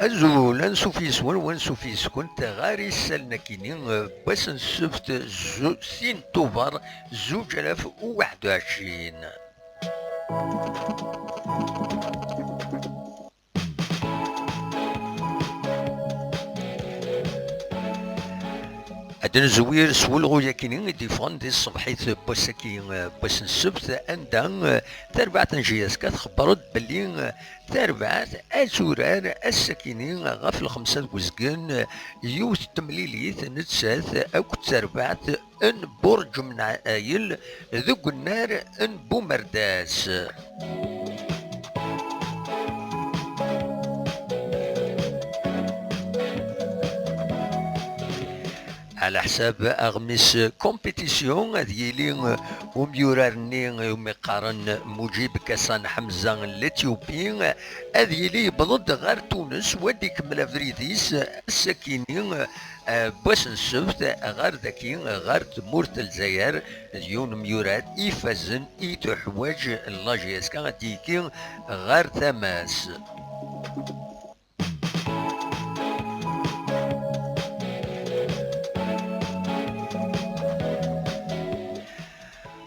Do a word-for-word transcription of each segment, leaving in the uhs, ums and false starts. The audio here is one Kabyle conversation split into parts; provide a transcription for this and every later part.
Azul, ansuf yes-wen, wansuf yes-kent ɣer isallen akini, eh, n wass n ssebt, zu-, sin Tubeṛ, zuǧ alaf u waḥed u ɛecrin. Ad nezwir s wulɣu-yakini i d-yeffɣen di tṣebḥit n wass-agi, eh, n wass n ssebt, anda, eh, tarbaɛt n J S K txebber-d belli, eh, tarbaɛt ad turar ass-akini ɣef lxemsa deg uzgen, eh, yiwet n temlilit nettat akked tarbaɛt n Burǧ Mnayel deg unnar n Bumerdas. Ɛlaḥsab aɣmis compétition, ad yili umyurar-nni umi qqaren Mujib Kassan Ḥemza n l'Éthiopie, ad yili yewweḍ-d ɣer Tunes, u ad ikemmel abrid-is ass-akini, eh, n wass n ssebt, ɣer daki, ɣer tmurt n Lezzayer, d yiwen umyurar ifazen i tuḥwaǧ la J S K ad d-yekki ɣer tama-s.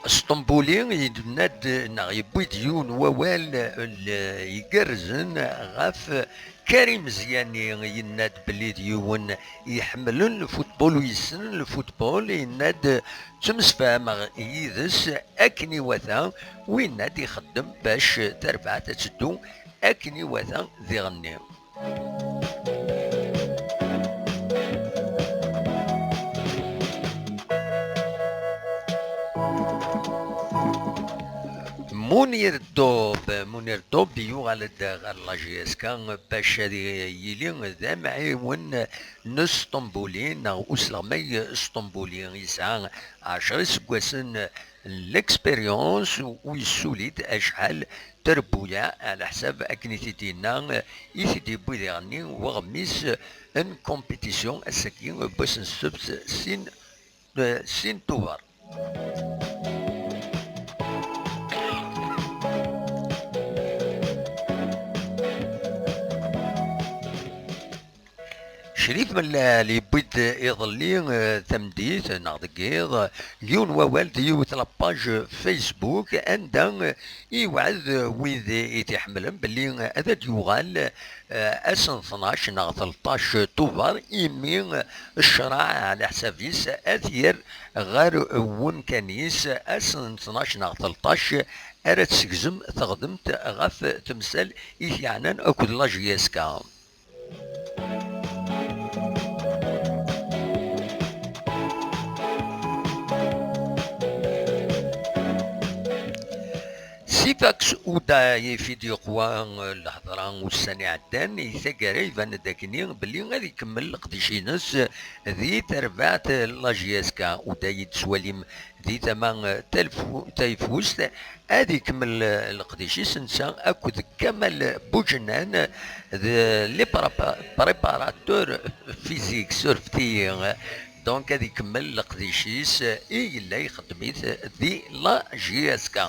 Sṭembuli yenna-d neɣ yewwi-d yiwen wawal, eh, igerrzen ɣef Karim Ziani. Yenna-d belli d yiwen iḥemmlen lfutbol u yessnen lfutbol. Yenna-d ttemsefhameɣ yid-s akken iwata, winna ad ixeddem bac tarbaɛt ad teddu akken iwata diɣenni. Munir Ddub, Munir Ddub yuɣal-d ɣer la J S K bac ad yili d amɛiwen n Sṭembuli neɣ usleɣmay Sṭembuli. Yesɛa ɛecra iseggasen n l'expérience u yessuli-d acḥal n trebbuyaɛ, ɛla ḥsab akken i t-id-yenna, i t-id-yewwi diɣenni weɣmis n compétition ass-agi n wass n ssebt, sin, eh, sin Tubeṛ. Crif Mellal yewwi-d iḍelli, eh, tameddit, neɣ deg yiḍ, yiwen wawal d yiwet la page Facebook, anda, eh, iwɛed wid i t-iḥemmlen belli ad d-yuɣal, eh, ass n tnac neɣ tleṭṭac Tubeṛ, imi ccṛeɛ, ɛla ḥsab-is, ad t-yerr ɣer wemkan-is. Ass n tnac neɣ tleṭṭac ara tessegzem teɣdemt ɣef temsal i t-yeɛnan akked la J S K. Sifax Uday i fi d-yuqwa lehḍra ussan iɛeddan, i taggara iban-d akkenni belli ad ikemmel leqdic-ines di terbaɛt la J S K. Uday i d-tettwalim di tama, eh, talfu-, tayeffust, ad ikemmel, eh, leqdic-is netta akked Kamal Buǧennan d les prépa-, préparateurs physiques, surfet-iyi. Donc, ad ikemmel leqdic-is, eh, i yella ixeddem-it di la J S K.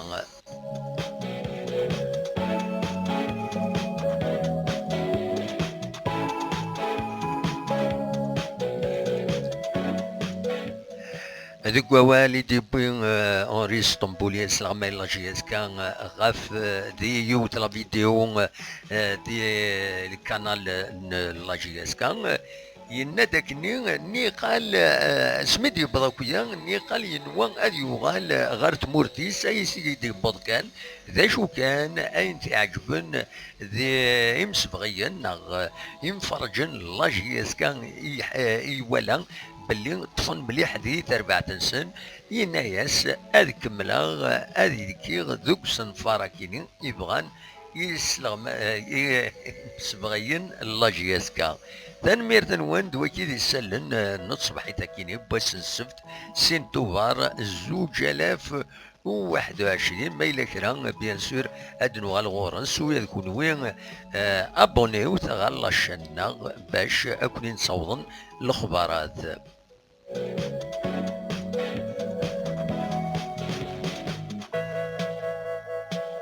Deg wawal i d-yewwi, eh, Henri Sṭembuli, asleɣmay n la J S K, eh, ɣef, eh, di yiwet la vidéo, eh, di, eh, le canal n la J S K, eh, yenna-d akkenni, niqal, eh, asmi d-yewweḍ akk-ya, niqal yenwa ad yuɣal, eh, ɣer tmurt-is, ay s i d-yewweḍ kan, d acu kan ayen t-iɛeǧben d imsebɣiyen neɣ imferrǧen n la J S K i, eh, i iwala belli ṭṭfen mliḥ di terbaɛt-nsen, yenna-yas ad kemmleɣ, ad ikiɣ deg usenfar akini ibɣan isleɣma-, eh, i imsebɣiyen n la J S K. Tanemmirt-nwen d wagi d isallen, eh, n tṣebḥit akini n wass n ssebt, sin Tubeṛ, zuǧ alaf u waḥed u ɛecrin. Ma yella kra, bien sûr, ad nuɣal ɣur-s, u ad kunwi, eh, abonné-wt ɣer la chaîne-nneɣ bac ad ken-in-sawḍen lexbarat.